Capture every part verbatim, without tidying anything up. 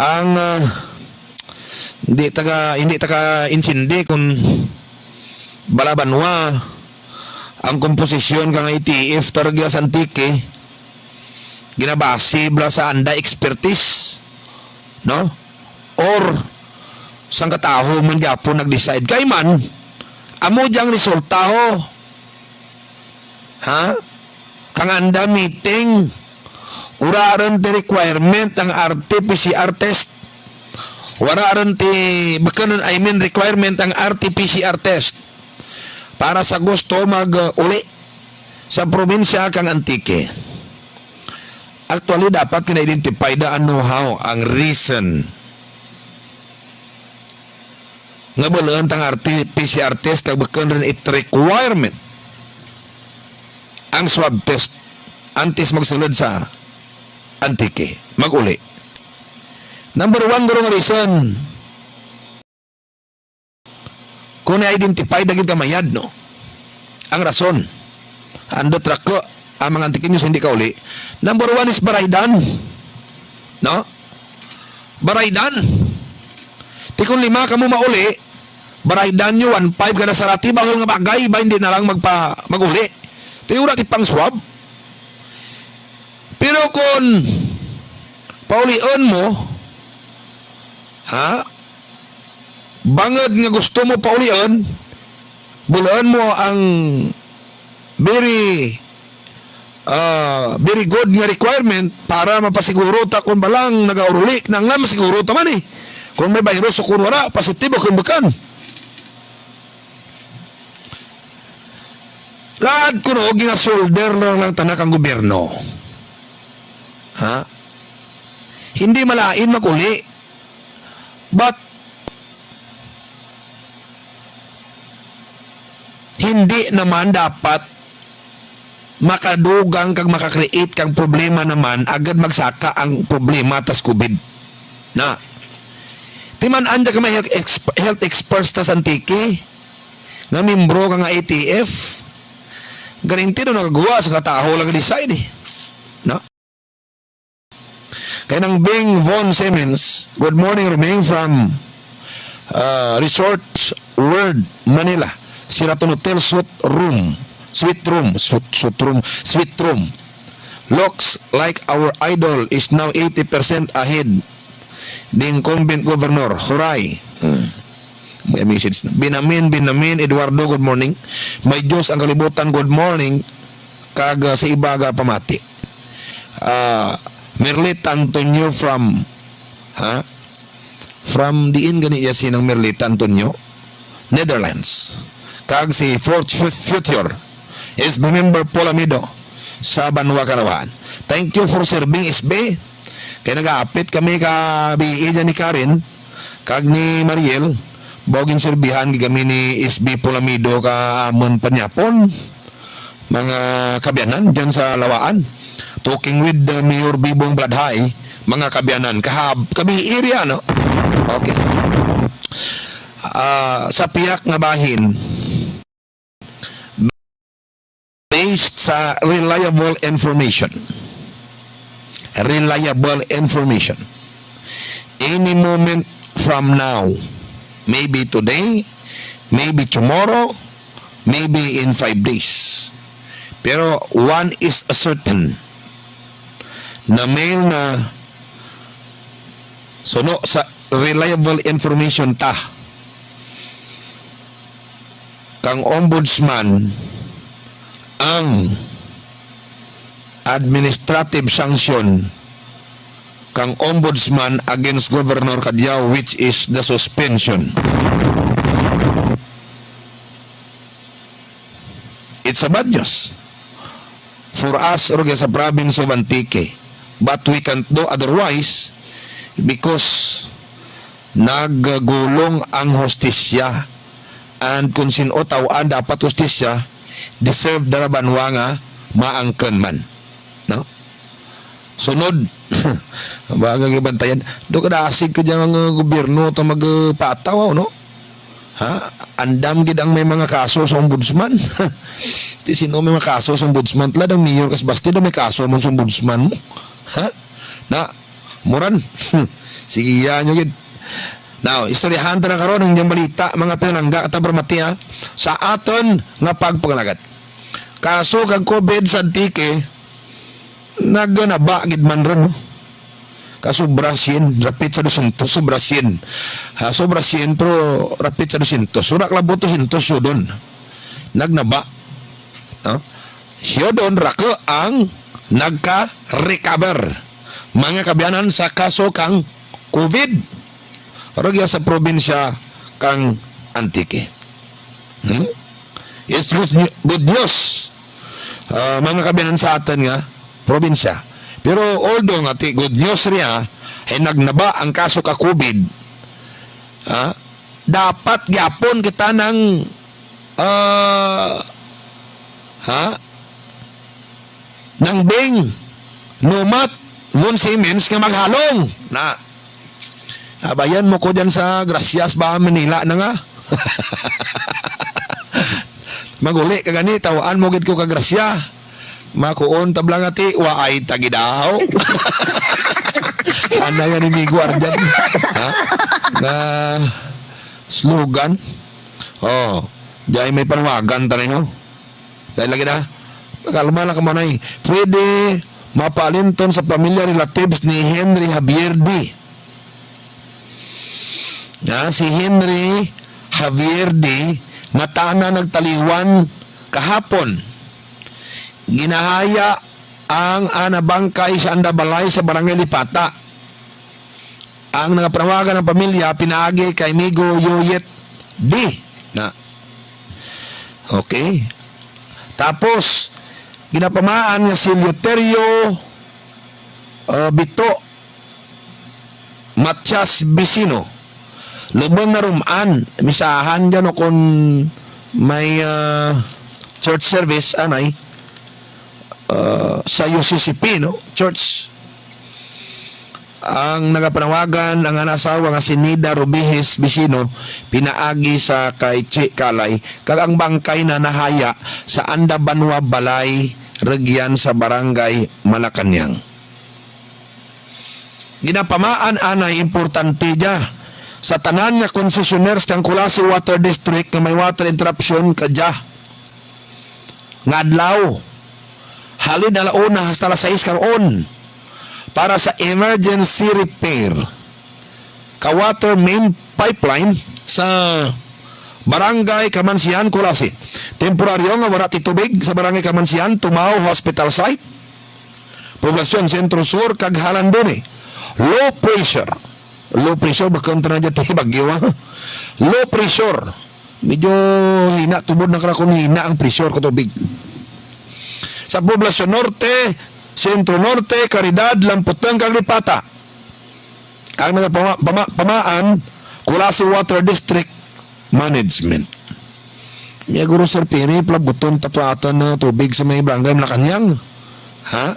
Ang, ah, hindi taga, hindi taga intindi kung bala banwa ang komposisyon kang I T F targa sa Antique, ginabase bala sa anda expertise, no? Or sang kataho man gyapon nag-decide. Kay man, amo diyang resulta, ho. Ha? Kang anda meeting, wala rin ti requirement ang R T P C R test. Wala rin ti, bakun, I mean, requirement ang R T P C R test para sa gusto mag-uli sa probinsya kang Antique. Actually, dapat kina-identify da ang know-how, ang reason nga bul-on tang R T P C R test kag bakun rin it requirement ang swab test antes magsulod sa Antique, mag-uli. Number one, guro, nga reason, kung na-identify na gid ka mayad, no? Ang rason. Andot ra ko, ang mga Antiqueños hindi ka uli. Number one is baraydan. No? Baraydan. Ti kung lima kamo mauli, baraydan nyo one five kada sarati, bahol nga bagay ba hindi na lang magpa, mag-uli? Ti wala ti pang swab. Pero kung paulion mo, ha? Bangod nga gusto mo paulion, bul-on mo ang very, ah, very good nga requirement para mapasiguro ta kung balang nagauruli, nang masiguro ta man eh. Kung may virus o kung wala, positive o kung bukan. Lahat kuno ginasolder lang, lang tanan kang gobyerno. Ha? Hindi malain mag-uli. But, hindi naman dapat makadugang kag maka-create kang problema naman agud magsaka ang problema tas COVID. Na. Timan-an dya ka may health exp-, health experts ta sa Antique nga membro ka nga I T F. Ganing ti daw nagagawa sa kataho lang decide eh. No? Kay nang Bing Von Siemens, "Good morning, Roming, from, uh, Resort World, Manila. Sheraton Hotel, suite room, suite room, suite, suite room, suite room. Looks like our idol is now eighty percent ahead the incumbent governor. Huray." Hmm. May message na. Binamin, Binamin, Eduardo, good morning. May Diyos ang kalibutan, good morning. Kag, ah, sa iba ga pamati. Ah, Merlit Antonio from, ha? From diin gani iya sinang Merlit Antonio? Netherlands. Kag si Fort Fu-, Future is member Polamido sa Banwa Karawaan. Thank you for serving, S B. Kay nagaapit kami ka B E dyan ni Karen kag ni Mariel. Baw ginserbihan gid kami ni S B Polamido ka amon panyapon. Mga kaabyanan dyan sa Lawaan. Talking with, uh, Mayor Bibong Baladjay, mga kaabyanan. Kahab-, kabi area, no? Okay. Ah, sa piyak nga bahin, based sa reliable information. Reliable information. Any moment from now, maybe today, maybe tomorrow, maybe in five days. Pero one is certain, na may na suno sa reliable information ta, kang ombudsman ang administrative sanction kang ombudsman against Governor Cadiao, which is the suspension. It's a bad news for us, rugya sa province of Antique. But we can't do otherwise because naggulong ang hustisya. And kung sin-o taw-an dapat hustisya, deserve dara banwa nga maangkon man. No? Sunod, baga gibantayan. Do ka dasig ka dyan ang, uh, gobyerno ta magpataw, no? Ha? Andam gid ang may mga kaso sa ombudsman. Ti sino may mga kaso sa ombudsman? Tala dang mayor kas Basti daw may kaso man sa ombudsman mo. Ha? Na, muran. Sige, yan yung gid. Now, istoryahan ta na karon ang inyong balita, mga pinalangga, katabarmati, ha, sa aton nga pagpangalagad. Kaso kag COVID sa Antique, naganaba gid man ron, no? Kasobra sien, rapit sa dosyentos, sobra sien. Ha, sobra sien, pero rapit sa dosyentos. Wala ka labot dosyentos, yun doon. Nagnaba. No? Yun doon, rako ang nagka-recover. Mga kaabyanan sa kaso kang COVID. Rugya sa probinsya kang Antique. Hmm? It's good, new- good news. Ah, mga kaabyanan sa aton nga probinsya. Pero although nga ti good news riya, ay nagnaba ang kaso ka COVID, ah, dapat gyapon kita nang, ah, ha? Nang Bing, Numat, Von Siemens nga maghalong. Na, abayan mo ko dyan sa Gracias ba, Manila na nga. Maguli ka gani, tawaan mo gid ko ka grasya. Makuon tabla nga ti, waay tagidaw. Ana yan ni Migo Arjan. Ha? Nga slogan. Oh, jay may panawagan ta ninyo. Dahil lagi na, kalma lang ka muna eh. Pwede mapalinton sa pamilya relatives ni Henry Javier D. Ah, si Henry Javier D, natana nagtaliwan kahapon. Ginahaya ang ana bangkay sa anda balay sa Barangay Lipata. Ang nagapanawagan ng pamilya pinaagi kay Migo Yoyet D. Na. Okay. Tapos, ginapamaan nga si Eleuterio, uh, Bito Matias Vicino. Lubong na rumaan, misahan dyan o kung may, uh, church service, anay, uh, sa U C C P, no? Church. Ang nagapanawagan ang ana asawa nga si Nida Rubihes Vicino pinaagi sa kay Che Kalay, kag ang bangkay na nahaya sa Anda Banwa Balay, Rugyan sa Barangay Malacañang. Ginapamaan anay importante dya sa tanan nga concessionaires kang Culasi Water District nga may water interruption kadya nga adlaw, halin ala una hasta alas sais karon, para sa emergency repair ka water main pipeline sa Barangay Kamansian, Culasi. Temporaryo nga wala ti tubig sa Barangay Kamansian, Tumao Hospital Site, Poblacion Centro Sur, kag Halandone. Low pressure. Low pressure, bakang tanan dyan ti bagyo, ha? Low pressure. Medyo hina, tubod na kara kung hina ang pressure ko tubig. Sa Poblacion Norte, Centro Norte, Caridad, Lamputang, kag Lipata. Ang nagapama-, pama-, pamaan, Culasi Water District Management. May guro, Sir Piri, plabuton ta pa ata na tubig sa may barangay Malacañang. Ha?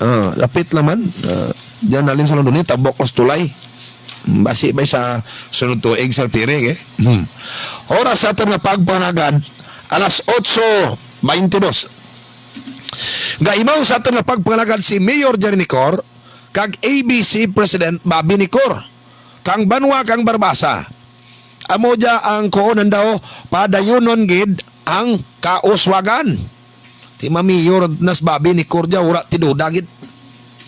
Ah, lapit lang man. Ah, diyan nalin sa London, eh, tabok los tulay. Basi ba sa sunod tuig, Sir Piri, eh? Hmm. Oras sa aton nga pagpanagad, alas otso baynte dos. Gaimaw sa aton nga pagpangalagad si Mayor Jerry Nicor kag A B C President Bobby Nicor, kang banwa kang Barbaza. Amo dya ang kuonan daw, padayunon gid ang kauswagan. Ti mamiyor nas Bobby Nicor dya, wala ti duda gid.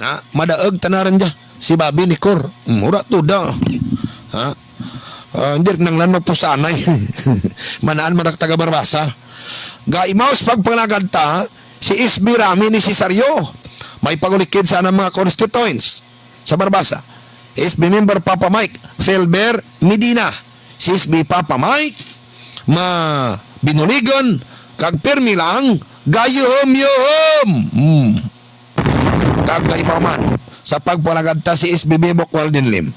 Ha? Madaeg tanaran dya si Bobby Nicor. Mm, wala duda. Ha? Ah, hindi nang lan magpustanay. Manaan man ang taga Barbaza. Gaimaw sa pagpangalagad ta, si S B Rami ni Cesario. May pangulikid sa anang mga constituents sa Barbaza. S B member Papa Mike, Felber Medina. Si S B Papa Mike, ma binuligon, kag pirmi lang, gayuhom-yuhom. Hmm. Kag kay Pauman, sa pagpangalagad ta si S B Bibok Walden Lim.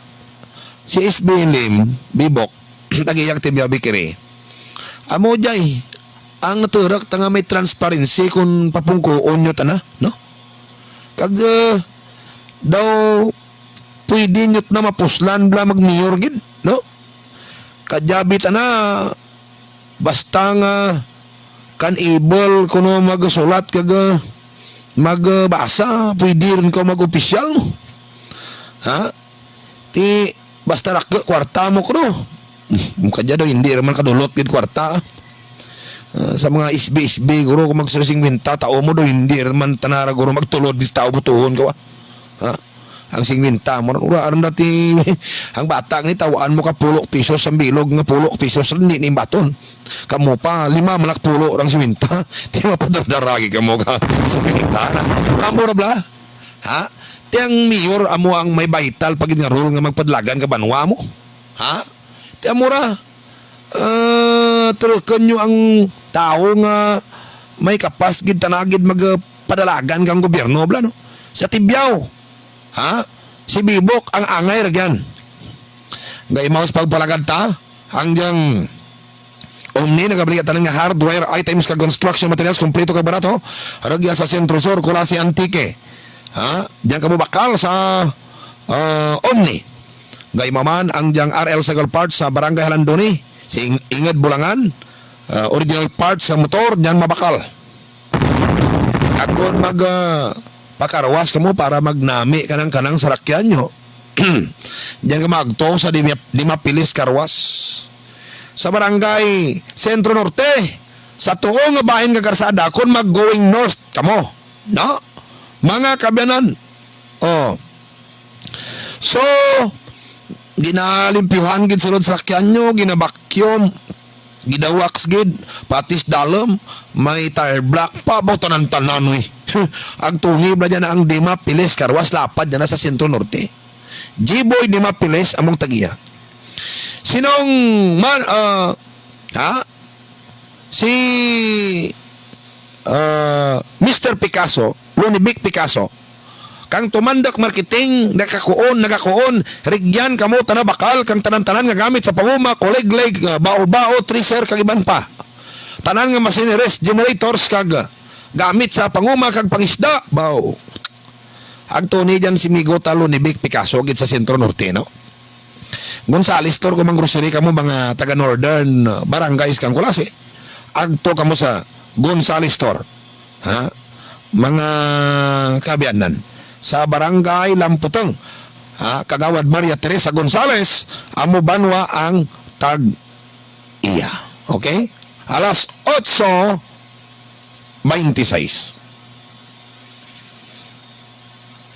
Si S B Lim, Bibok, nag-iyang Tibyabi Kiri. Amo jay, ang naturak ta nga may transparency kung papungkuon nyo ta na, no? Kag, ah, daw pwede nyo na mapuslan bala magmayor gid, no? Kadyabi ta na, basta nga kan able kuno magsulat kag, ah, magbasa, pwede rin ka mag-opisyal mo. Ha? Ti, basta ra ka kwarta mo, kuno. Mo kadya daw, hindi ra man kadulot gid kwarta. Ah, sa mga S B, S B, guro, kung magsingkwenta, tao mo daw, hindi ra man tanara, guro, magtulod, di tao butuhon ka, wa? Ha? Ang singkwenta mo, ura, aron dati, ang bata ni tawaan mo ka pulo pisos ang bilog, nga pulo pisos, hindi ni baton. Kamo pa, lima malak pulo rang singkwenta. Di mapadardaragi kamo ka singkwenta na. Amo ra bala? Ha? Ti ang mayor amo ang may vital pa gid nga role nga magpadalagan ka banwa mo. Ha? Ti amo ra. Ah, turukan nyo ang tawo nga may kapas gid, tanagid magpadalagan kang gobyerno, bala, no? Sa Tibiao, ha? Si Bibok ang angay ra gyan. Gaimaw sa pagpalagad ta, ang diyang Omni, nagabali tanan nga hardware items kag construction materials, kompleto kag barato. Rugya sa Centro Sur, Culasi, Antique. Ha? Diyan kamo bakal sa, ah, Omni. Gaimaw man ang diyang R L Cycle Parts sa Barangay Halandoni, si Ing-, Inged Bulangan. Ah, original parts sa motor, diyan mabakal. Kag kung mag, ah, pakarwas kamo para magnami kanang, kanang sarakyan nyo, diyan ka magto sa Dima-, Dimapilis Karwas. Sa barangay Centro Norte, sa tuo nga bahin nga karsada, kung mag-going north kamo, no? Mga kabyanan, oh. So, ginalimpyuhan gid sulod sa sarakyan nyo, ginabakyom, gidawaks gid, pati sa dalom, may tire block pa, ba, tanan-tanan, uy. Ang tungib na dyan ang Dimapilis Karwas, lapad dyan na sa Centro Norte. G-Boy Dimapilis, among tagiya. Sinong man, ah, ha? Si, ah, Mister Picasso, Lunibic Picasso, kang Tumandok Marketing, nakakuon, nagakuon, rigyan kamo, tanabakal, kang tanan-tanan nga gamit sa panguma, kuliglig, ah, bao-bao, thresher, kag iban pa. Tanan nga machineries, generators, kag, ah, gamit sa panguma kag pangisda, bao. Agto ni dyan si Migo Talo ni Vic Picasso gid sa Centro Norte, no? Gonzales Store ko mang grocery kamo, mga taga Northern, uh, barangays kang Culasi. Agto kamo sa Gonzales Store. Ha? Mga kaabyanan. Sa Barangay Lamputong. Ha? Kagawad Maria Teresa Gonzales, amo banwa ang tag iya. Okay? Alas otso veintiséis.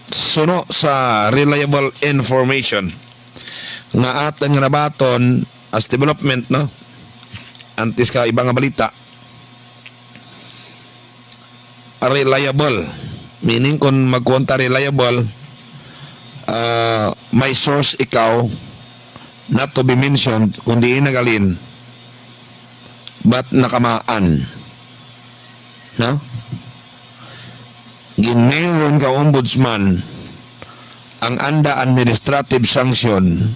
Suno sa reliable information nga aton nga nabaton as development, no? Antes ka iba nga balita, reliable. Meaning, kung magkuon ta reliable, ah, may source ikaw, not to be mentioned, kung diin nagaling, but nakamaan. No? Ginmail ron ka ombudsman ang anda administrative sanction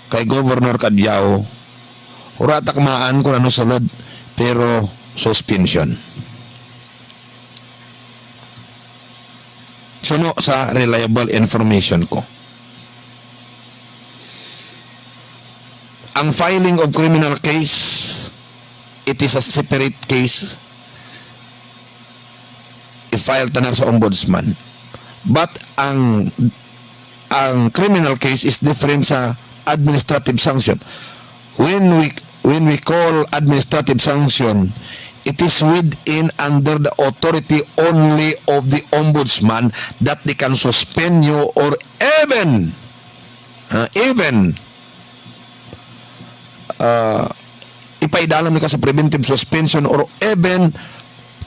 kay Governor Cadiao. Wala ta kamaan kung ano sulod, pero suspension. Suno sa reliable information ko. Ang filing of criminal case, it is a separate case. I-file tanan sa ombudsman. But ang, ang criminal case is different sa administrative sanction. When we, when we call administrative sanction, it is within, under the authority only of the ombudsman that they can suspend you or even, uh, even, uh, ipaidalom ikaw sa preventive suspension or even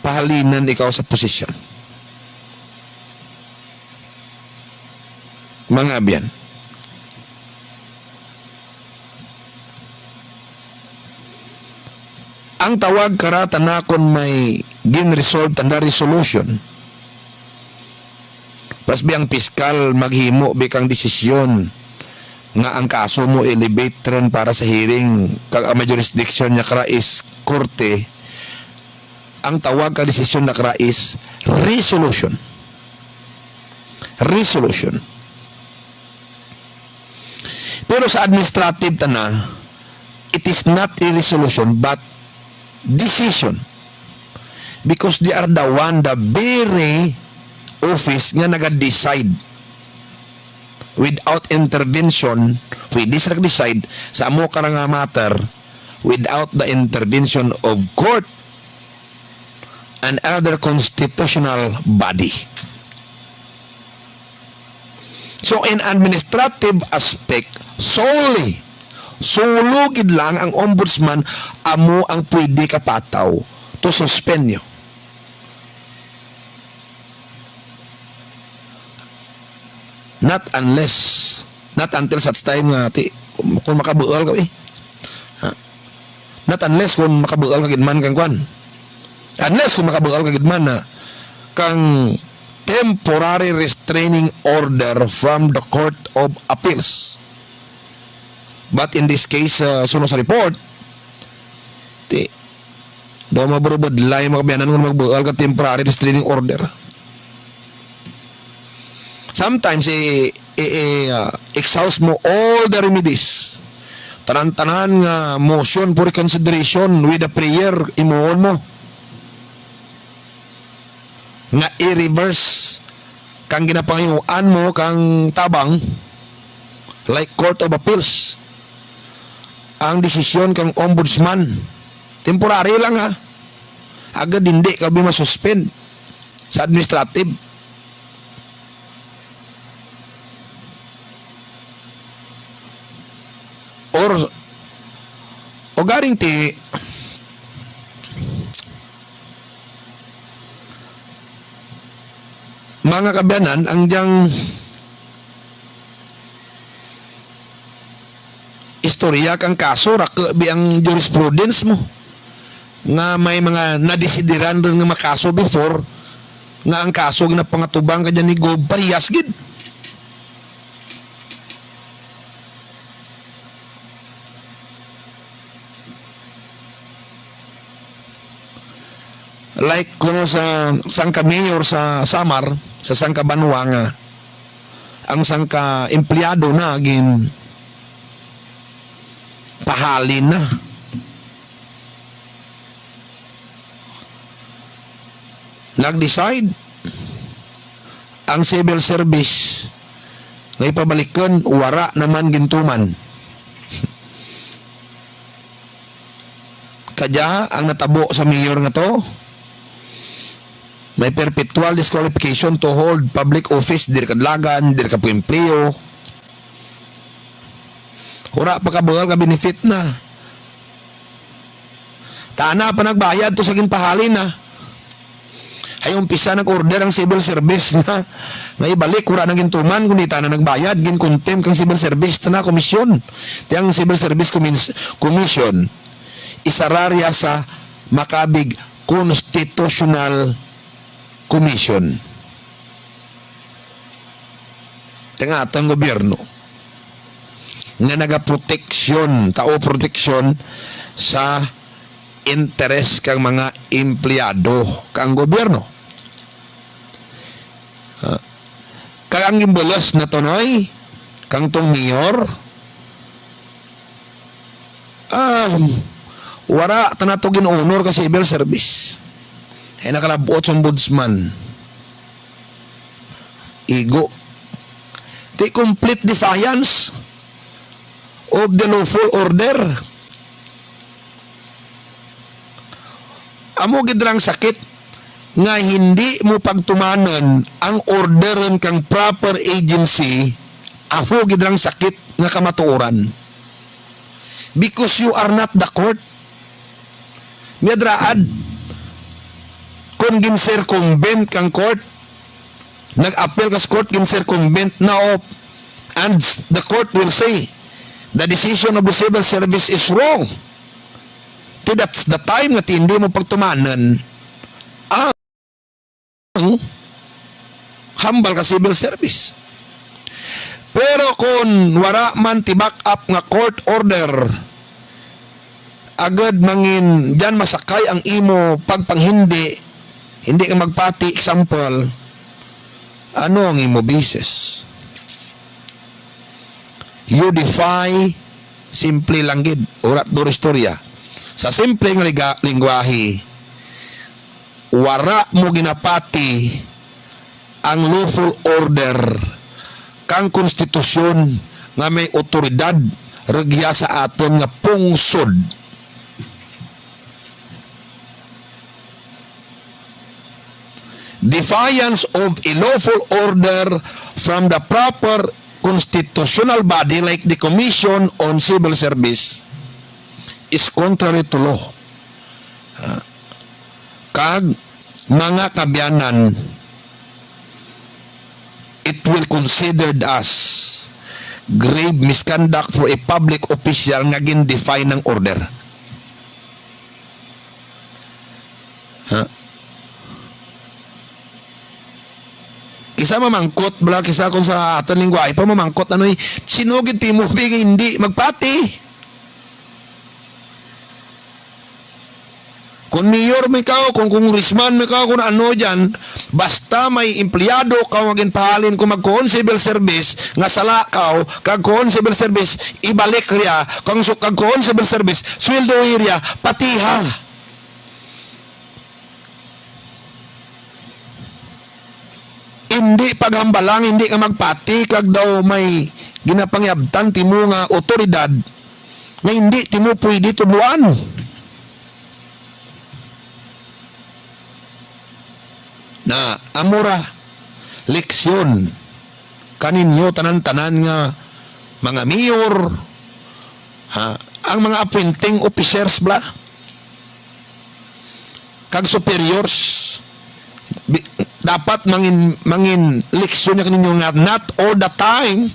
pahalinan ikaw sa posisyon. Mga abyan. Ang tawag kara tana kon may gin-resolve tanda resolution. Pas bi ang piskal maghimo bi kang desisyon nga ang kaso mo elevate ron para sa hearing kag ang may jurisdiction niya kara is korte, ang tawag ka desisyon na kara is resolution. Resolution. Pero sa administrative tana, it is not a resolution but decision. Because they are the one, the very office nga naga-decide. without intervention, pwede sila decide sa amo ka nga matter without the intervention of court and other constitutional body. So, in administrative aspect, solely, solo gid lang ang ombudsman amo ang pwede kapataw to suspend you. Not unless, not until such time nga ti, kung makabuol ka, eh. Ha? Not unless kung makabuol ka gid man kang kwan. Unless kung makabuol ka gid man na kang temporary restraining order from the Court of Appeals. But in this case, uh, suno sa report, ti, daw maburubudlay, mga kaabyanan, kung magbual ka temporary restraining order. Sometimes, i, i, i, uh, exhaust mo all the remedies. Tanan-tanan nga motion for reconsideration with a prayer, imuon mo. Nga i-reverse kang ginapangayoan mo kang tabang, like Court of Appeals, ang desisyon kang ombudsman. Temporary lang, ha. Agad hindi ka bi masuspend sa administrative. Or, o garing ti, mga kaabyanan, ang diyang istorya kang kaso, ra ka bi ang jurisprudence mo. Nga may mga nadesidiran rin nga makaso before, nga ang kaso ginapangatubang ka dyan ni Gob, parehas gid. Like kuno sa sangka mayor sa Samar, sa sangka banwa nga ang sangka empleyado na gin pahalin na. Nag-decide ang civil service nga ipabalikon, wara naman gintuman. Kadya ang natabo sa mayor nga to, may perpetual disqualification to hold public office, diri kadalagan, diri ka empleo. Wala pa ka bugal ka benefit na. Tana pa nagbayad to sa ginpahalin na. Ay umpisa nag-order ang civil service na nga ibalik, wala na gintuman, kundi tana nagbayad, ginkontempt kang civil service, tana komisyon. Ti ang Civil Service Commis-, Commission, isararya sa makabig constitutional commission. Ti ang atang gobyerno nga nagaproteksyon, tao proteksyon sa interes kang mga empleyado kang gobyerno. Ah, kag ang gimbulos na tunoy kang tong mayor, ah, wara ta nato gin-honor ka civil service. Ay nakalabot sa ombudsman. Igo. Ti complete defiance of the lawful order. Amo gid ra ang sakit nga hindi mo pagtumanon ang orderon kang proper agency, amo gid ra ang sakit nga kamatuoran. Because you are not the court. Miadraad, kung gin-circumvent kang court, nag-appeal ka sa court, gin-circumvent na, o, and the court will say, "The decision of the civil service is wrong." Ti that's the time nga ti hindi mo pagtumanon ang hambal ka civil service. Pero kung wala man ti back up nga court order, agad mangin diyan masakay ang imo pagpanghindi, hindi ka magpati, example, ano ang imo basis? You defy, simple lang gid, urat duro istorya. Sa simple nga liga-, lingwahe, wara mo ginapati ang lawful order kang konstitusyon nga may awtoridad rugya sa aton nga pungsod. Defiance of a lawful order from the proper constitutional body like the Commission on Civil Service is contrary to law. Ah, kag mga kaabyanan, it will considered as grave misconduct for a public official nga gin-defy ng order. Ha? Kisa mamangkot, bala, kisa kung sa aton lingwahe pa, mamangkot, ano, eh, sino gid timo, bing, hindi magpati? Kung mayor mo ikaw, kung congressman mo ikaw, kung ano dyan, basta may empleyado ka nga ginpahalin kung magkuon civil service, nga sala ka, kag kuon civil service, ibalik riya, kung su-, kag kuon civil service, sweldo riya, patiha. Hindi paghambalang, hindi ka magpati, kag daw may ginapangyabtan timo nga otoridad, nga hindi timo pwede tudloan. Na, amo ra, leksyon kaninyo tanan-tanan nga mga mayor, ha, ang mga appointing officers bala, kag superiors, bi-, dapat mangin, mangin leksyon niya kaninyo nga not all the time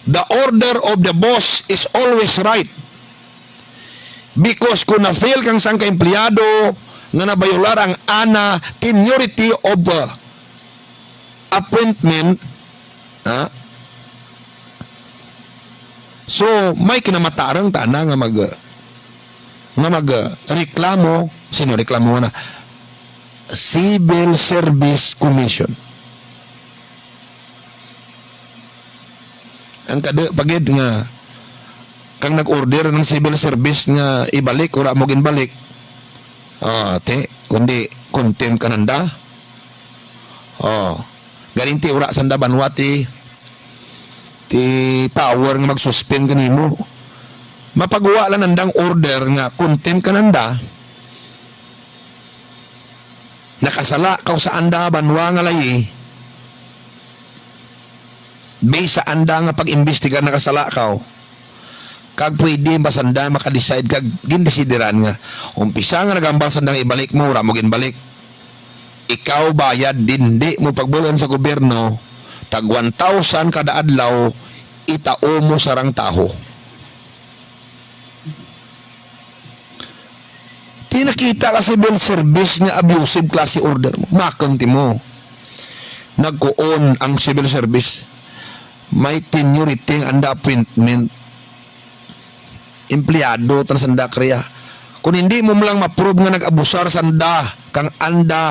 the order of the boss is always right. Because kung na-fail kang sangka empleyado nga nabayolar ang ana tenuity of, uh, appointment, ha? So, may kinamatarang ta na nga mag-, nga mag-, uh, reklamo, sino reklamo na? Civil Service Commission. Ang kada pa gid nga kang nag-order ng civil service nga ibalik, wala mo ginbalik. Ah, te, kundi contempt ka nanda. Oh, galing ti wala sanda banwa ti, ti power nga mag-suspend kanimo. Mapagawa lang nandang order nga contempt ka nanda. Nakasala ka sa anda banwa nga layi. Based sa anda nga pag-imbestigar, nakasala ka, kag pwede ba sanda maka-decide kag gindesideran nga umpisa nga nagambal sanda nga ibalik mo, wala mo ginbalik. Ikaw bayad, dindi mo pagbulon sa gobyerno, tag one thousand kada adlaw, itao mo sarang taho. Ti nakita ka civil service nga abusive klase order mo. Makon ti mo. Nagkuon ang civil service. May tenuity ang anda appointment. Empleyado tan sanda kriya. Kung hindi mo lang ma-prove nga nag-abusar sanda kang anda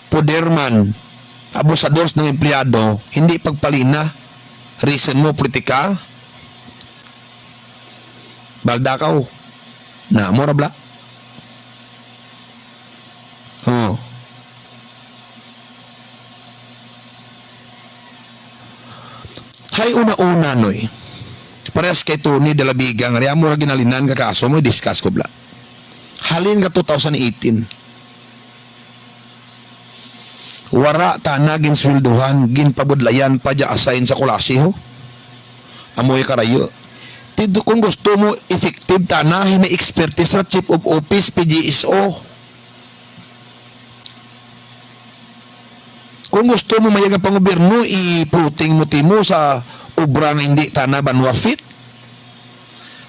poder man, abusador sa mga empleyado, hindi pagpalina. Reason mo, politika? Balda ka, oh. Na, mo ra bala. Oh. Hay una-una, Noy. Parehas kay Tony de la Vega, nga amo ra ginalinan ka kaso mo, discuss ko bala. Halin ka two thousand eighteen. Wara ta na ginsweldohan, ginpabudlayan pa dya assign sa Colasio. Amoy karayo. Tidto kung gusto mo effective ta na, may expertise ra chief of office, P G S O. Kung gusto mo mayag ang pangobyerno, i-floating mo timo sa obra nga hindi ta na banwa fit.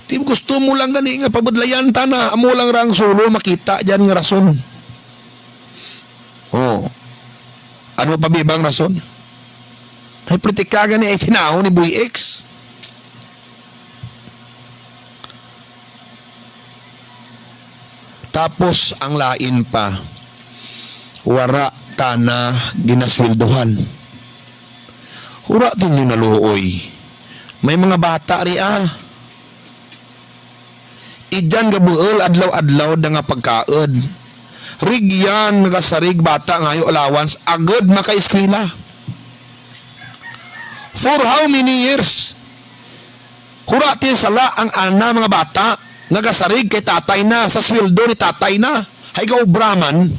Ti gusto mo lang gani nga pabudlayan ta na, amo lang ra ang solo makita dyan nga rason. Oh. Ano pa bibang rason? Ay, politika gani ay tinahon ni Boy X. Tapos ang lain pa, wara ta na ginasweldohan. Wara tinyo naluoy. May mga bata ri, ah. Ijan gabuol adlaw-adlaw da nga pagkaon. Rigyan, nagasarig bata ngayo allowance, agud makaeskwela. For how many years? Hura ti sala ang ana mga bata, nagasarig kay tatay na, sa sweldo ni tatay na. Hay gaobra man,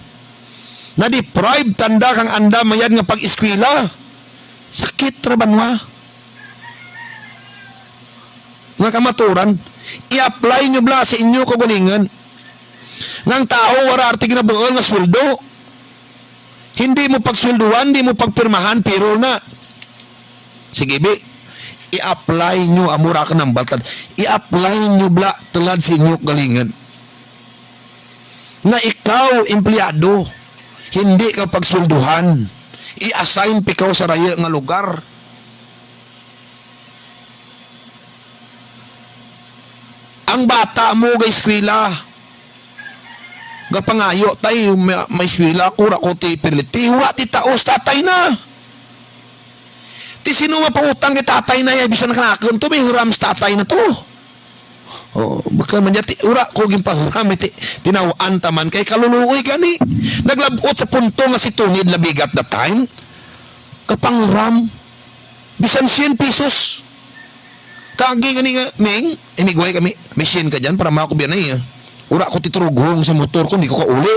na-deprive tanda kang anda mayad nga pag-eskwela. Sakit ra banwa. Nga kamaturan, i-apply nyo bala sa inyo kaugalingon. Nga ang tawo wara arti ginabuol nga sweldo. Hindi mo pagswelduhan, hindi mo pagpirmahan, pero na. Sige, bi. I-apply nyo, amo ra ka nang baltad. I-apply nyo bala tulad sa inyo kaugalingon. Nga ikaw, empleyado, hindi ka pagswelduhan. I-assign pa ikaw sa rayo nga lugar. Ang bata mo ga eskwela, gapangayo, "Tay, may, may eskwela ko, ra ko ti pirliti." Hura ti taos, tatay na. Ti sino mapautang kay tatay na, ya, bisan kanakon to, may huram sa tatay na to. Oh, baka man niya, ti, ura ko ginpahuram, ti, tinaw-an ta man kay kaluluoy gani. Naglab-ot sa punto nga si Tony Labiga at that time, kapanguram, bisan cien pesos. Kagi gani nga, "Ming, imigway kami, may cien ka dyan para makakubian na iya. Ura ko titurughong sa motor ko, hindi ko kauli."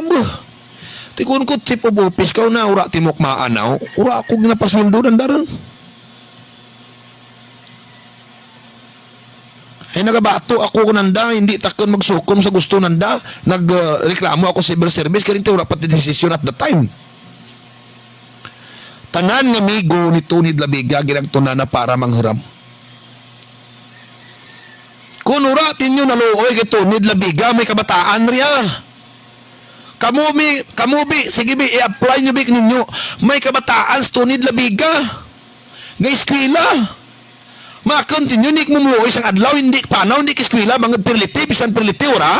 Abo, tikon ko, chief of office ka na, ura ti mo kmaanaw. Ura ko ginapasweldo, dandaran. Ay, nagabato ako ko nanda, hindi takon magsukom sa gusto nanda. Nag, uh, reklamo ako sa civil service, kaya wala pa ti desisyon at the time. Tanan nga amigo ni Tony Labiga, ginagtunan na para manghuram. Kung ura tinyo naluoy kay Tony Labiga, may kabataan riya. Kamu bi, kamu bi, sige bi, i-apply nyo bi ninyo. May kabataan sa Tony Labiga. Nga eskwela. Ma-continue ni mo muluoy sang adlaw, hindi panaw, hindi ka eskwela, mga pirliti, bisan pirliti, ura.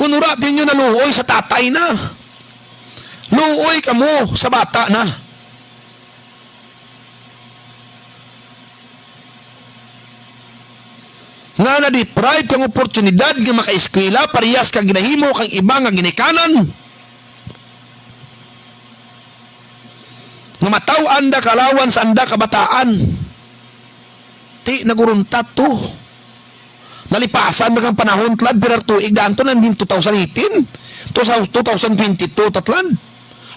Kung ura tinyo naluoy sa tatay na, luoy kamo sa bata na. Nga na-deprive kang oportunidad nga makaeskwela, parehas kang ginahimo kang iba nga ginikanan. Nga mataw-an da kalawan sa anda kabataan. Ti naguruntat to. Nalipasan na kang panahon, tlad, pira tuig daan to, nandin two thousand eighteen, to sa two thousand twenty-two, tatlad.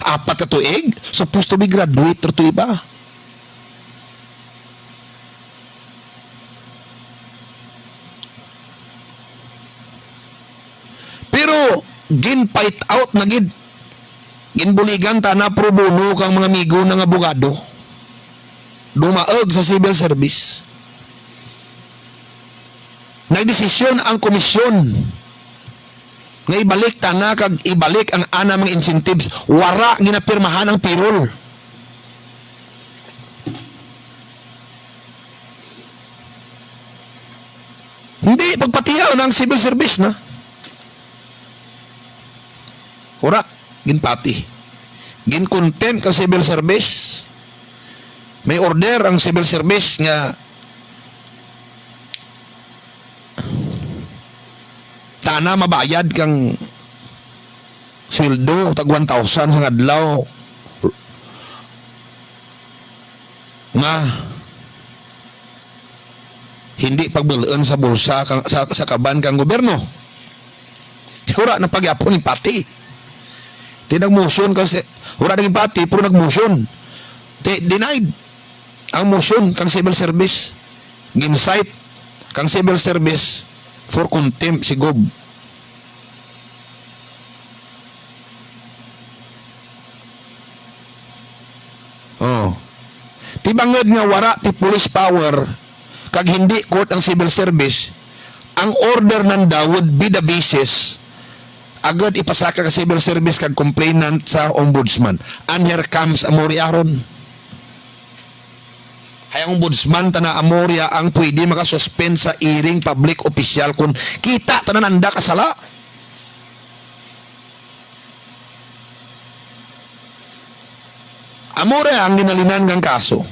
Apat ka tuig, supposed to be graduate ra to iba. Pero gin-fight out na gid. Ginbuligan ta na pro bono kang mga amigo na nga abogado. Dumaog sa civil service. Nagdesisyon ang komisyon nga ibalik ta na kag ibalik ang ana mga incentives. Wara ginapirmahan ang payroll. Hindi, pagpatiyaw na ang civil service na. Ura, ginpati. Gin-contempt ang civil service. May order ang civil service nga tana mabayad kang sweldo, tag one thousand sa adlaw. Nga hindi pagbul-on sa bulsa kang, sa, sa kaban kang gobyerno. Wala na pagyapon ni pati. Ti nagmotion kasi, wala naging pati, pero nagmotion. Ti denied ang motion kang civil service. Gin-cite kang civil service for contempt si Gob. Oh. Ti bangod nga wara ti police power kag hindi court ang civil service, ang order nanda would be the basis agud ipasaka ka civil service kag complainant sa ombudsman. And here comes Amori Aron. Hay ang ombudsman tana Amori ang pwede makasuspend sa iring public official kung kita tanan nanda kasala. Amo ra ang ginhalinan kang kaso.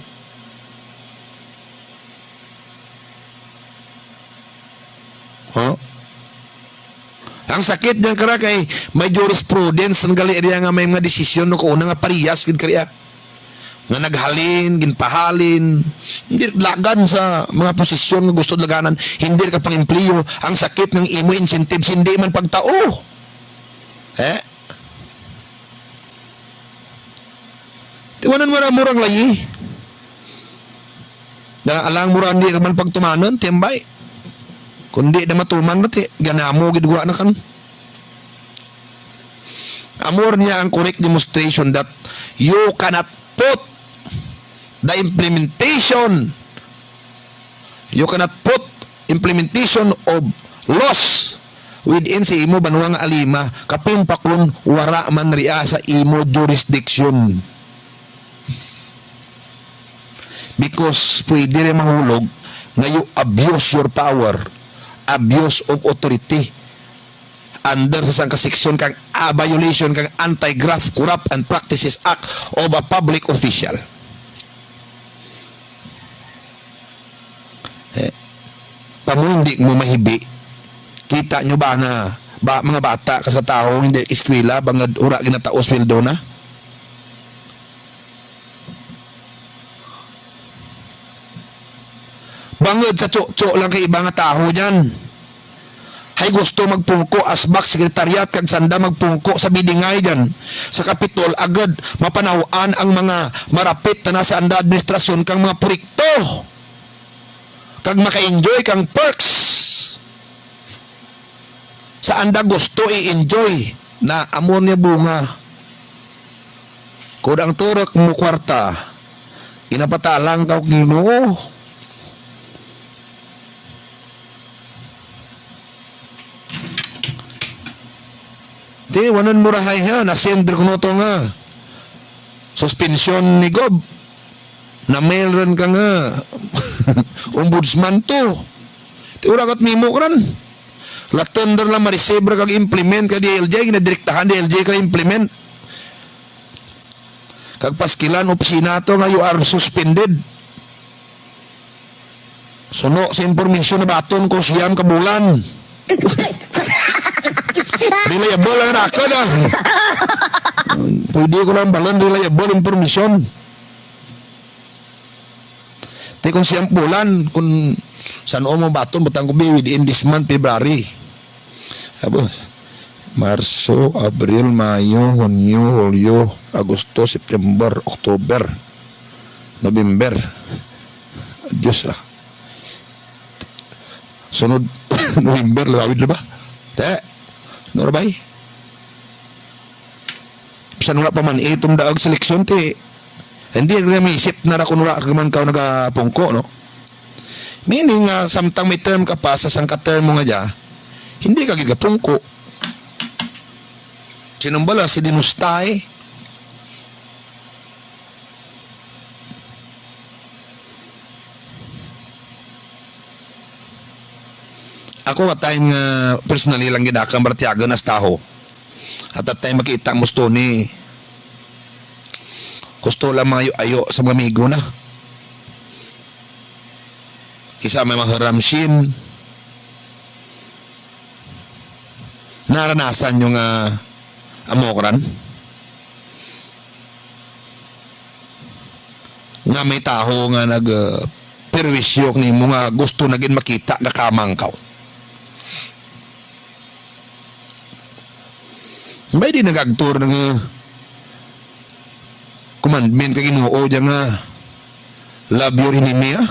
Oh? Ang sakit niyan kara kay may jurisprudence ang gali riya nga may mga desisyon no kauna nga parehas gid kariya. Nga naghalin, ginpahalin, hindi lagan sa mga posisyon nga gusto laganan, hindi ka pang-empleyo. Ang sakit ng imo incentives, hindi man pagtao. Eh? Tiwanan mo na murang layi. Dala alang mura, hindi naman pagtumanon, timbay. Kundi na matuman na ti, ganamo gid wa na kan. Amor niya ang correct demonstration that you cannot put the implementation, you cannot put implementation of laws within sa imo banwa nga alima, kapin pa kun wara man ria sa imo jurisdiction. Because pwede rin mahulog nga you abuse your power, abuse of authority, under sa sangka seksyon kang, ah, violation kang Anti-Graft, Corrupt and Practices Act of a Public Official. Eh, kamo hindi mo mahibi. Kita nyo ba nga ba, mga bata ka sa tawo hindi eskwela, bangod ura ginatao sweldo na? Bangod sa tso-tso lang kay iba nga tawo dyan. Hay gusto magpungko asbak sekretariat kag sanda magpungko sa bidingay dyan sa Kapitol agud mapanaw-an ang mga marapit na sa anda administrasyon kang mga proyekto kag maka-enjoy kang perks sa anda gusto i-enjoy na amo niya bunga. Kung ang turok mo kwarta, inapatalang ka og Ginoo. Di, wanan mo rahay ha, nasend ko no to nga. Suspensyon ni Gob. Na-mail rin ka nga. Ombudsman to. Di, wala kat memo ka rin. Latender lang ma-receive ra kag implement ka D L J, ginadirektahan D L J ka implement. Kag paskilan opisina to nga you are suspended. Suno sa impormasyon nabaton ko siyam ka bulan. Reliable ang record, ah. Pwede ko lang balan reliable information. Te, kung siyam bulan, kung san-o mo baton, butang ko bi within this month, February. Tapos, Marso, Abril, Mayo, Hunyo, Hulyo, Agosto, September, October, November. Diyos, ah. Sunod, November, lawid na ba? Te, ano ra ba, eh? Bisan wala pa man, eh, itong daag seleksyon, te. Hindi, nag-remisip na ra kung wala ka man ka nagapungko, no? Meaning nga, samtang may term ka pa, sa sangka term mo nga dya, hindi ka gid kapungko. Sinumbala si Dinustay. Ako, at time nga personally lang gid akang baratiagan as taho. At that time, makita mo, Tony, gusto lang mga ayo-ayo sa mga amigo na. Isa may mga haramshin. Naranasan nyo nga amokran? Nga may taho nga nag, uh, perwisyo nimo nga gusto na gid makita nga kamangkaw. May di nag-agtor nga commandment ka Ginoo dyan nga, "Love your enemy," ah.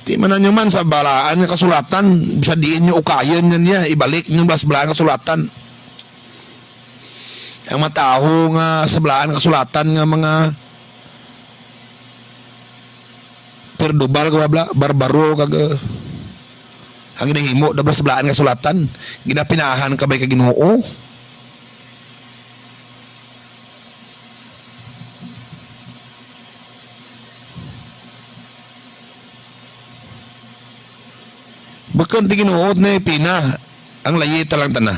Di man ninyo man sa balaan nga kasulatan, sa diin nyo ukayon yan niya, ibalik nyo blas balaan kasulatan. Ang mga tawo nga sa balaan kasulatan nga mga perdubal ka bla, barbaro kag, uh, ang ginahimo da blas balaan kasulatan, ginapinahan ka bay ka Ginoo. Bukon ti ginuot na ipina, ang layita lang tana.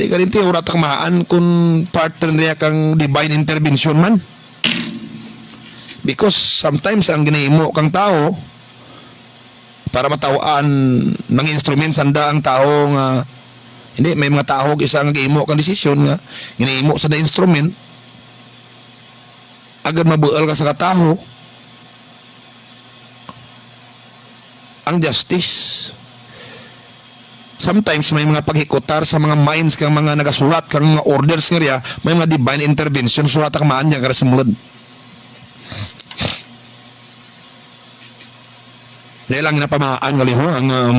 Di ka rin tiyo, wala ta kamaan kung part rin niya kang divine intervention man. Because sometimes ang ginahimo kang tao para matawaan, mga instrument sanda ang tao nga, hindi, may mga tao isa nga gihimo kang desisyon nga ginahimo sa instrument, agad mabual ka sa kataho ang justice. Sometimes may mga paghikutar sa mga minds kang mga nagasulat kang mga orders nga riya, may mga divine intervention, sulat ka maan niya ka sumulod. Dahil ang napamaan nga liho ang, um,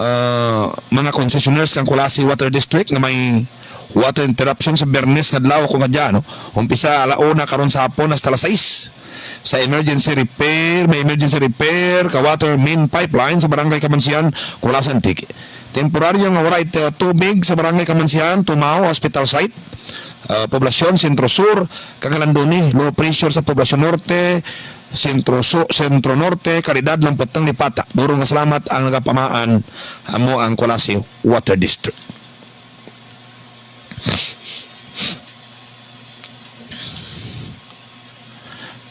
ah, mga concessionaires kang Culasi Water District nga may water interruption sa Biyernes nga adlaw kung kadya, no? Umpisa ala una karon sa hapon hasta alas sais. Sa emergency repair, may emergency repair ka water main pipeline sa Barangay Kamansian, Culasi, Antique. Temporaryo nga walay tu-, tubig sa Barangay Kamansian, Tumao, Hospital Site, ah, Poblacion, Centro Sur, kag Landoni, low pressure sa Poblacion Norte, Centro Su-, Centro Norte, Caridad, Lamputang, Lipata. Duro nga salamat ang nagapamaan, amo ang Culasi Water District.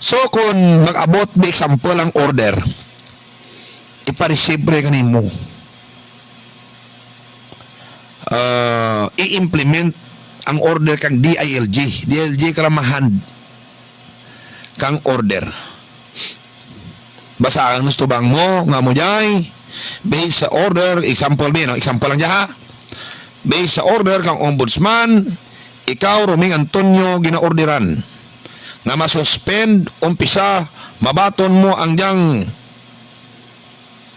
So, kung mag-abot, by example, ang order, ipa-receive ra kanimo. Ah, i-implement ang order kang D I L G. D I L G kalamahan kang order. Basahan mo sa tubang mo nga mo jay, based sa order, example, bi, no? Example lang dya, ha? Based sa order kang Ombudsman, ikaw, Roming Antonio, ginaorderan nga masuspend, umpisa, mabaton mo ang dyang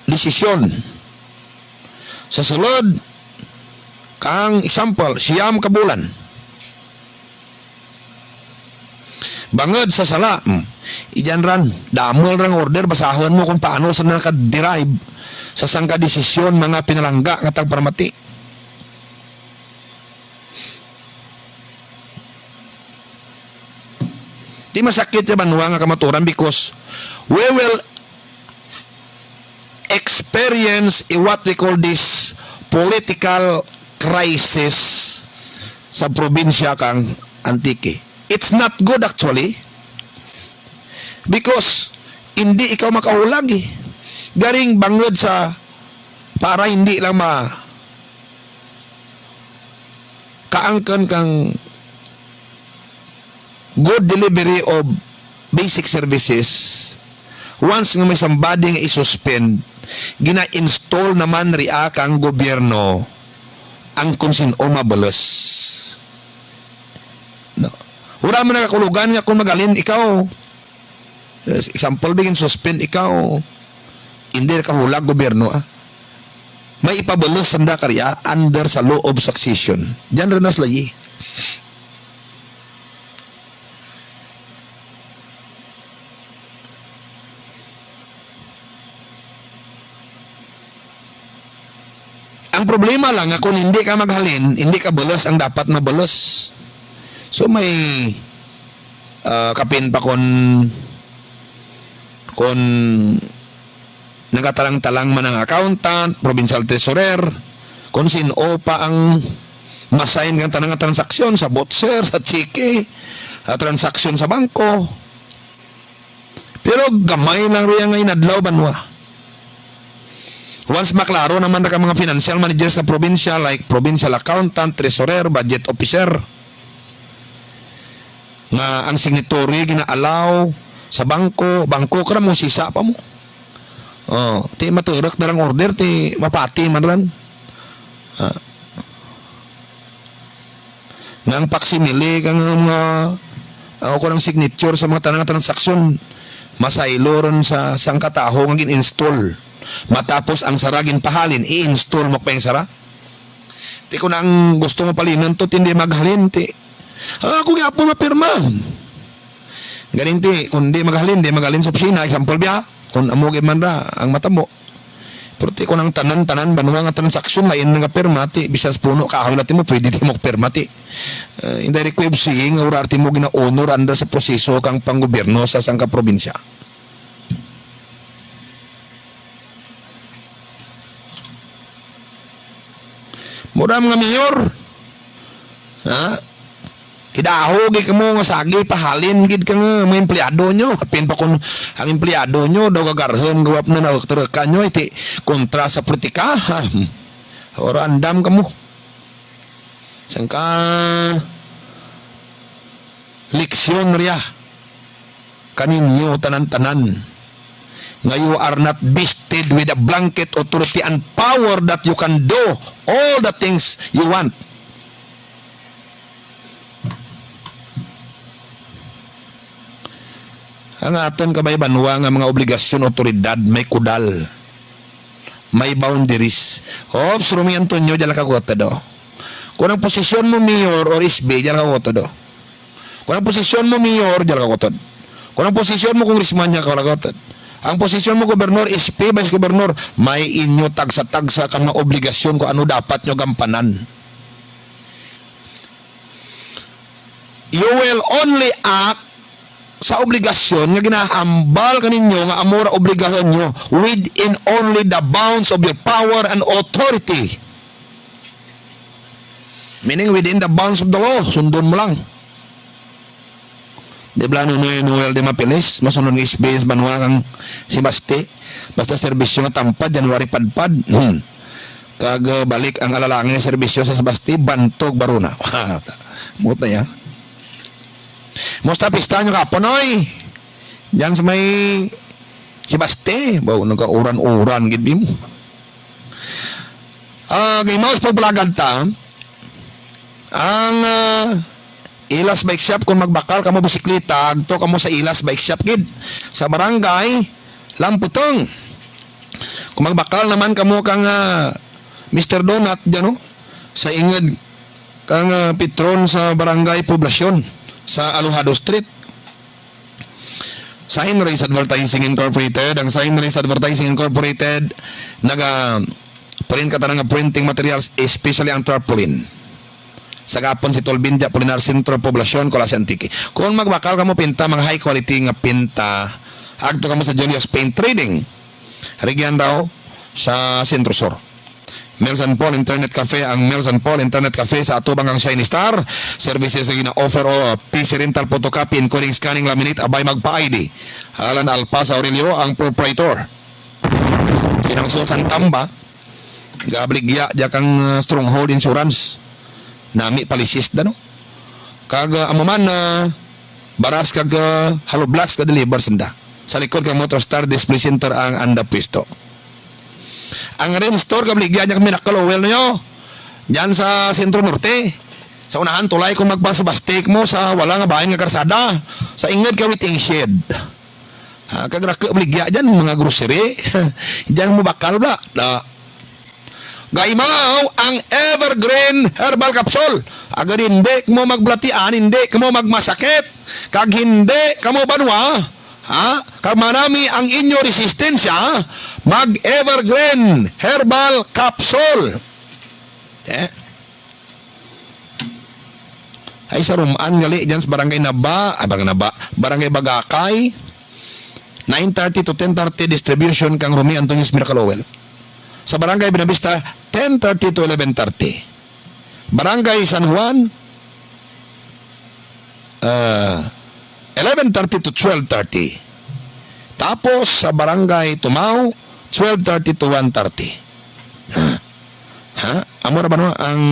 desisyon. Sa sulod, kang example, siyam ka bulan. Bangod sa sala, mm, ijan ran, damol rang order, basahon mo kung paano sa naka-derive sa sangka desisyon, mga pinalangga nga tagparamati. Di masakit sa banwa nga kamaturan because we will experience i what we call this political crisis sa probinsya kang Antique. It's not good actually because hindi ikaw makahulag eh. Garing bangod sa para hindi lang ma kaangkan kang good delivery of basic services, once nga may somebody nga i-suspend, gina-install naman ria kang gobyerno ang kung sin-o mabalos. No. Wala man nakakulugan nga kung magalin ikaw. Example, bigin suspend ikaw. Hindi ka hulag gobyerno, ah. May ipabalos sanda karya under sa law of succession. Diyan rin nas layi. Ang problema lang nga kung hindi ka maghalin, hindi ka bulos ang dapat mabulos. So may, ah, kapin pa kon, kon nagatalang-talang man ang accountant, provincial treasurer, kung sin-o pa ang masign kang tanan nga transaksyon sa voucher, sa tseke, sa transaksyon sa bangko. Pero gamay lang riya nga inadlaw, banwa. Once maklaro naman na ka mga financial manager sa probinsya, like provincial accountant, treasurer, budget officer, nga ang signatory gina-allow sa bangko, bangko ka na mo, sisa pa mo. Oh, ti maturok na lang order, ti mapati man ran. Ah. Nga ang faksimile kang mga, ah, o kung ang signature sa mga tanan nga transaksyon, masaylo ron sa sangkataho nga gin-install. Matapos ang sara ginpahalin, i-install mo pa yung sara. Ti kung ang gusto mo palinan to, ti hindi maghalin, ti. Ah, ako gyapon mapirma. Galing ti, kung di maghalin, di maghalin sa opisina, example biya, kung amo gid man ra ang matabo. Pero ti, kung ang tanan-tanan, banwa nga transaksyon, lain nga pirma, ti, bisan sa puno, kahoy lang ti mo, pwede ti mo pirma, ti. Uh, in direct way of saying, ura ti mo gina-honor under sa proseso kang panggobyerno sa sangka probinsya. Mura mga mayor. Ha? Kidaho gid kamo nga sagi, pahalin gid ka nga mga empleyado nyo. Apin pa kung ang empleyado nyo daw gagarhon, gawap na nagtreka nyo, iti kontra sa politika. Ha? Ora andam kamo. Sangka leksyon riya kaninyo tanan-tanan, nga you are not vested with a blanket authority and power that you can do all the things you want. Ang aton kabay banwa nga mga obligasyon, otoridad, may kudal, may boundaries. Ops, Romy Antonio, dyan lang ka kutod, oh. Kung ang posisyon mo mayor or S B, dyan lang ka kutod, oh. Kung ang posisyon mo mayor, dyan lang ka kutod. Kung ang posisyon mo congressman, dyan lang ka kutod. Ang posisyon mo gobernador, S P, vice gobernador, may inyo tagsa-tagsa ka mga obligasyon kung ano dapat nyo gampanan. You will only act sa obligasyon nga ginahambal kaninyo nga amo ra obligasyon nyo within only the bounds of your power and authority. Meaning within the bounds of the law, sundon mo lang. Di ba, Nonoy Noel de Mapilis, masunod nga S B S banwa kang si Basti? Basta serbisyo nga tampad, January padpad. Hmm. Kag, uh, balik ang alalangin nga serbisyo sa Basti, bantog baruna. Mut na ya. Musta pista nyo kapon, oy? Diyan sa may si Basti, ba, nagauran-uran gid mo. Ah, gimaos pagbalagad ta, ang, ah, Ilas Bike Shop, kung magbakal kamo bisikleta, agto kamo sa Ilas Bike Shop gid, sa barangay Lamputong. Kung magbakal naman kamo kang, ah, Mister Donut dyan, no? Sa ingod kang, ah, Petron sa barangay Poblacion, sa Alojado Street. Sign Race Advertising Incorporated. Ang Sign Race Advertising Incorporated naga-print ka tanan nga printing materials, especially ang tarpaulin. Sa gapon si Tolbinja Polinar Centro, Poblacion, Culasi, Antique. Kung magbakal kamo pinta, mga high quality nga pinta, agto kamo sa Julius Paint Trading. Rugyan daw sa Centro Sur. Mel San Paul Internet Cafe. Ang Mel San Paul Internet Cafe sa atubang kang Shiny Star. Services nga gina-offer o P C rental, photocopy, encoding, scanning, laminate, abay magpa-I D. Alan Alpasa Aurelio ang proprietor. Pinangso sang tamba, gabaligya dya kang, uh, Stronghold Insurance. Nami palisis da, no? Kag, uh, amo man, uh, baras kag, uh, hollow blocks ga-deliver sanda. Sa likod kang Motor Star Display Center ang anda pwesto. Ang Rim Store, gabaligya dya kang Miracle Oil ninyo. Dyan sa Centro Norte. Sa unahan, tulay kung magpasabastik mo sa wala nga bahin nga karsada. Sa ingod ka waiting shed. Ha, kag ra ka baligya dyan, mga grocery. Dyan mo bakal, bla. Da. Gaimaw ang Evergreen Herbal Capsule. Agad hindi mo magbatian, hindi mo magmasakit, kag hindi ka mo banwa, ha? Kag manami ang inyo resistensya, mag Evergreen Herbal Capsule. Eh? Ay, sa Rumaan gali, dyan sa Barangay Naba, ah, Barangay Naba, Barangay Bagakay, nine thirty to ten thirty distribution kang Romy Antonio's Miracle Oil. Sa Barangay Buenavista, ten thirty to eleven thirty. Barangay San Juan, ah, eleven thirty to twelve thirty. Tapos sa Barangay Tumao, twelve thirty to one thirty. Ha? Amo ra ba, no, ang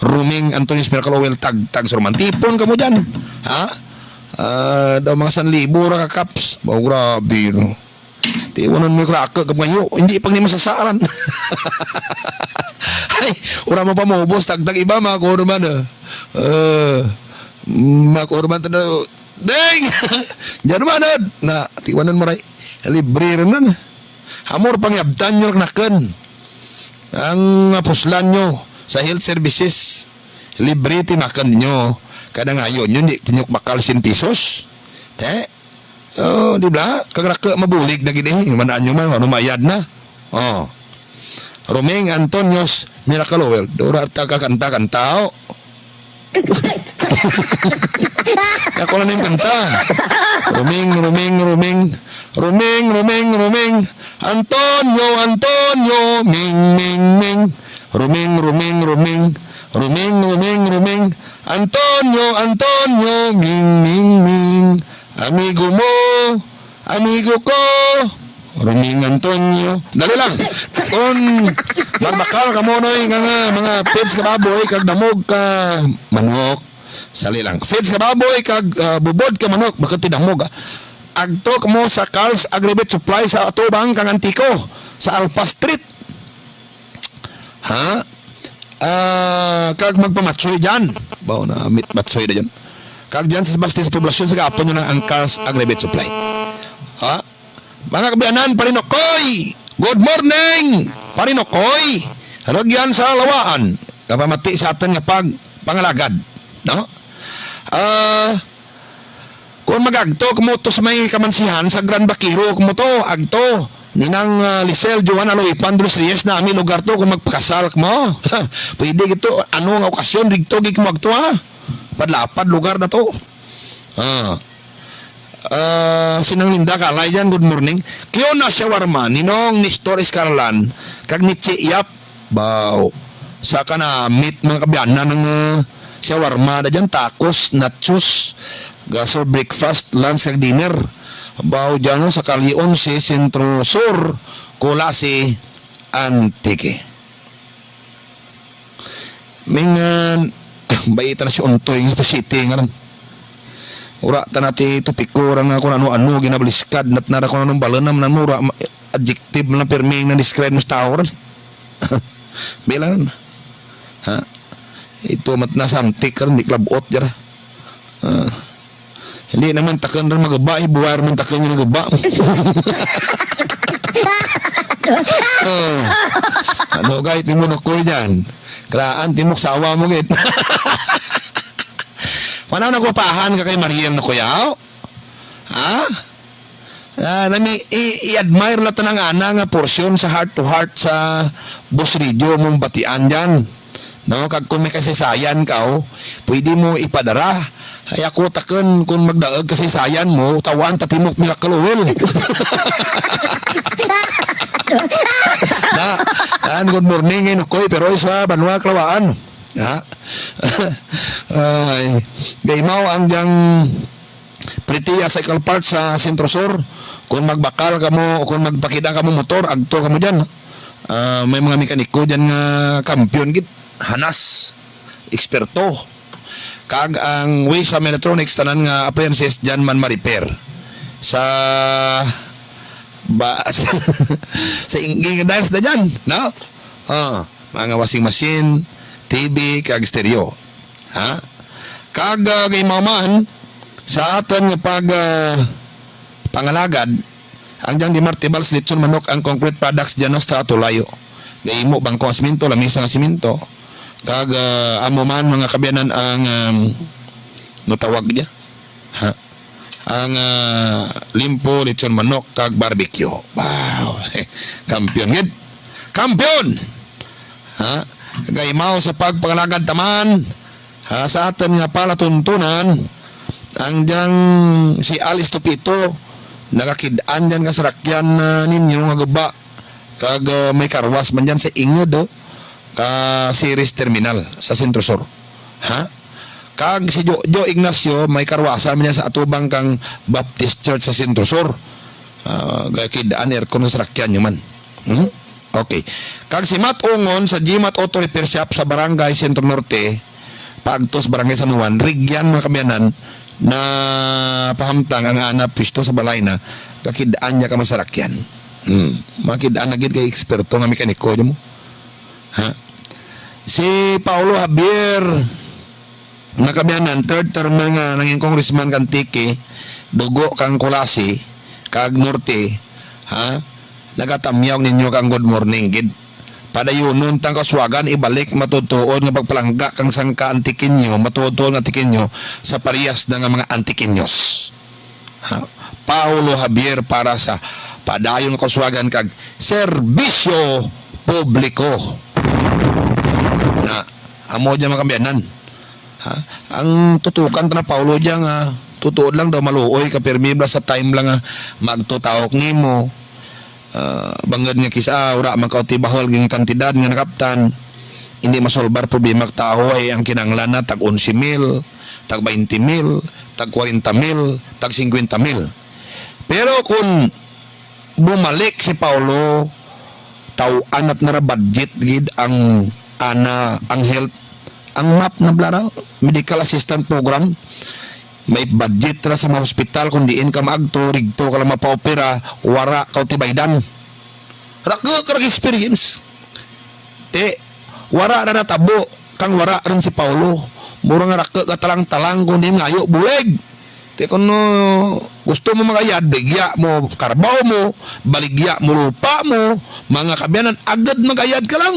Rooming Antonio's Miracle Oil tag, tag sa Rumaan? Tipon kamo dyan. Ha? Ah, daw mga sanlibo ra ka cups. Oh, grabe, no? Tiwanon mo yung crack, kap ngayo. Hindi pag ni masasaran. Ay, ura mo pa maubos, tagtag iba, mga kurman, ah. Ah, mga kurman, tanda, ding! Diyan naman, ah. Na, tiwanon mo, ray. Libre rin nun. Amor, pangyabtan nyo, nakun. Ang puslan nyo sa health services, libre timakan ninyo. Kada ngayon, yun, di tinyok bakal sin pesos. Te? Oh, di ba? Kag ra ka mabulig na gid, eh. Manaan nyo man, ano, mayad na. Oh. Roming Antonio's Miracle Oil. Dura ta ka kanta-kanta, oh. Ako lang yung kanta. Roming, Roming, Roming. Roming, Roming, Roming. Antonio, Antonio. Ming, ming, ming. Ruming, ruming, ruming. Ruming, ruming, ruming. Antonio, Antonio, ming, ming, ming. Amigo mo, amigo ko. Ruming Antonio. Dali lang. Kung magbakal kamo, Noy, nga, nga mga feeds ka baboy, kag damog ka manok. Sali lang. Feeds ka baboy, kag, ah, bubod ka manok, baka tinamog, ah. Agto kamo sa Carl's Agrivet Supply sa atubang kang Antico, sa Alpha Street. Ha? Ah, kag magpamatsoy dyan. Bawo na, mit matsoy na dyan. Kag dyan sa Sebastian sa poblasyon, sa gapon nyo lang ang Carl's Agrivet Supply. Ha? Mga kabiyanan, Parinokoy! Good morning! Parinokoy! Ragyan sa lawaan. Kapamati sa aton nga pag pangalagad. No? Ah, kung magagto kamo to sa may kamansihan sa Gran Vaquero, kamo to, agto. Ninang, ah, Lisel, Joanna, Loipan, Dulce Reyes, na ami lugar to, kung magpakasal kamo. Pwede gito, ano nga okasyon, rigto, gid kamo agto, ha? Padlapad lugar na to. Ah. Ah, Sinang Linda Kalay dyan, good morning. Kiyo na shawarma, Ninong Nestor Escarlan, kag ni Chi Yap. Baw, sa kanamit, mga kabiyanan, ng, ah, shawarma na dyan, tacos, nachos, gaso, breakfast, lunch, kag dinner. Baw dyan, no, sa Kalye onse, Centro Sur, Culasi, Antique. Mingan, baita na si Ontoy nga to city nga ron. Ura ta na ti topiko ra nga kung ano-ano, ginabaliskad nat na ra kung anong balanam na mura, ma-, adjective man lang pirmi nga na-describe mo sa tao ron. Bilang, ha? Ito mat na santik ron, di klabot dira. Ah. Hindi naman takon rin magaba, eh, buwar man takon yung nagaba. Oh. Ano, guys, timo na ko dyan. Kraan, timok sawa mo, git. Manaw nagwapahan ka kay Mariel na kuya, oh? Ha? Ah, nami, i-, i-admire na tanang ana nga porsyon sa heart to heart sa Boss Radio mong batian dyan. No, kag kung may kasaysayan ka, oh, pwede mo ipadara. Ay, ako takon, kung magdaag kasaysayan mo, tawaan ta timok Miracle Oil. Na, an, good morning, eh, Nukoy, pero sa Banwa, Klawaan. Ha? Ay, gaimaw ang diyang Pritiya Cycle Parts sa Centro Sur. Kung magbakal kamo o kung magpakidang kamo motor, agto kamo dyan. Ah, may mga mekaniko dyan nga kampiyon gid. Hanas, eksperto. Kag ang Wisam Electronics, tanan nga appliances dyan man ma-repair. Sa, ba, sa, sa inggi nga dance na dyan, no? Ah, mga washing machine, T V, kag stereo. Ha? Kag, ah, kay Maman, sa aton nga pag, ah, pangalagad, ang Jang Dimarte Bals, lechon manok, ang concrete products dyan sa Atulayo. Gahimo bangko nga simento, lamisa nga simento. Kag, ah, amo man, mga kabiyanan, ang, um, natawag niya. Ha? Ang, ah, limpo, lechon manok, kag barbecue. Wow! Kampiyon gid. Kampiyon! Ha? Gaimaw sa pagpangalagad taman, ha, sa aton nga palatuntunan, ang diyang si Alice Tupito, nagakid-an dyan nga sarakyan na ninyo nga guba, kag, ah, may karwas man dyan sa Inged, oh, ka Ceres Terminal sa Centro Sur. Ha? Kag si Jojo Ignacio, may karwasa man niya sa atubang kang Baptist Church sa Centro Sur. Ah, gakid-an aircon nga sarakyan nyo man. Hmm? Okay. Kag si Mat Ungon sa G-Mat Auto Repair Shop sa Barangay Centro Norte, paagtos Barangay San Juan, rigyan, mga kabiyanan, na pahamtang ang ana pwesto sa balay na, gakid-an niya ka man sarakyan. Hmm. Makid-an na gid kay eksperto nga mekaniko niya mo. Ha? Si Paolo Javier, mga kabiyanan, third term man nga nanging congressman kang Antique, dugo kang Culasi, kag Norte, ha? Nagatamyaw ninyo kang good morning, gid. Padayunon tang Kasuwagan, ibalik matutuod nga pagpalangga kang sangka Antiqueño, matutuod nga Antiqueño, sa parehas na nga mga Antiqueños. Ha? Paolo Javier para sa padayon nga kauswagan kag serbisyo publiko. Na, amo dyan, mga kabiyanan. Ha? Ang tutukan ta na Paolo dyan nga, tutuod lang daw, maluoy ka, pirmi bala sa time lang nga magtutawok nimo. Ah, bangod nga kis-a, wala man ka utibahol ging kantidad nga nakaptan. hindi masolbar problema ka tawo, ay ang kinahanglan na tag onse mil, tag baynte mil, tag kwarenta mil, tag singkwenta mil. Pero kung bumalik si Paulo, taw-an at nara budget gid ang ana, ang health, ang map na blara, medical assistance program. May budget ra sa mga hospital, kung diin ka maagto, rigto ka lang mapaopera, wara ka tibaydan. Rako ka experience. Te, wara na natabo kang wara rin si Paulo. Mura nga rako ka talang-talang kung di ngayo bulig. Te, kung, uh, gusto mo magayad, baligya mo karbaw mo, baligya mo lupa mo, mga kabyanan, agad magayad ka lang.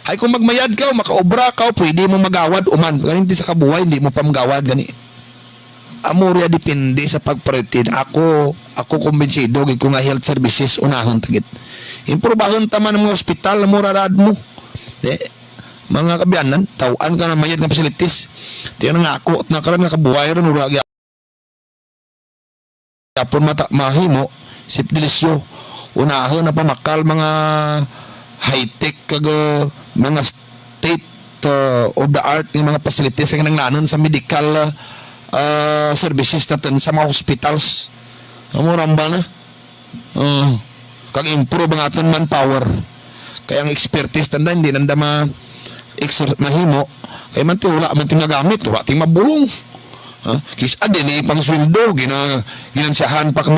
Ay, kung magmayad ka, makaobra ka, pwede mo magawad uman. Ganing ti sa kabuhay, hindi mo pa magawad gani. Amo ria depende sa pagpriority. Ako, ako kumbinsido gid ko nga health services unahon ta gid. Improbahon ta man ang mga ospital, amo ra raad mo. Eh, mga kabyanan, taw-an ka na mayad nga facilities. Tiyan nga ako, na karon nga kabuhay ron, wala gyapon mata-, mahimo, Sipdilisyo. Unahon na pamakal mga high-tech kag, uh, mga state, uh, of the art nga mga facilities nga kinahanglanon sa medical, uh, uh, services natin sa mga hospitals. Amo rambal na. Uh, kag improve ang aton manpower. Kay ang expertise tanda, hindi nanda ma-, exer-, mahimo. Kay man ti wala man ti magamit, wala ti mabulong. Ha? Kis-a dili pang sweldo, gina-, ginansyahan pa ka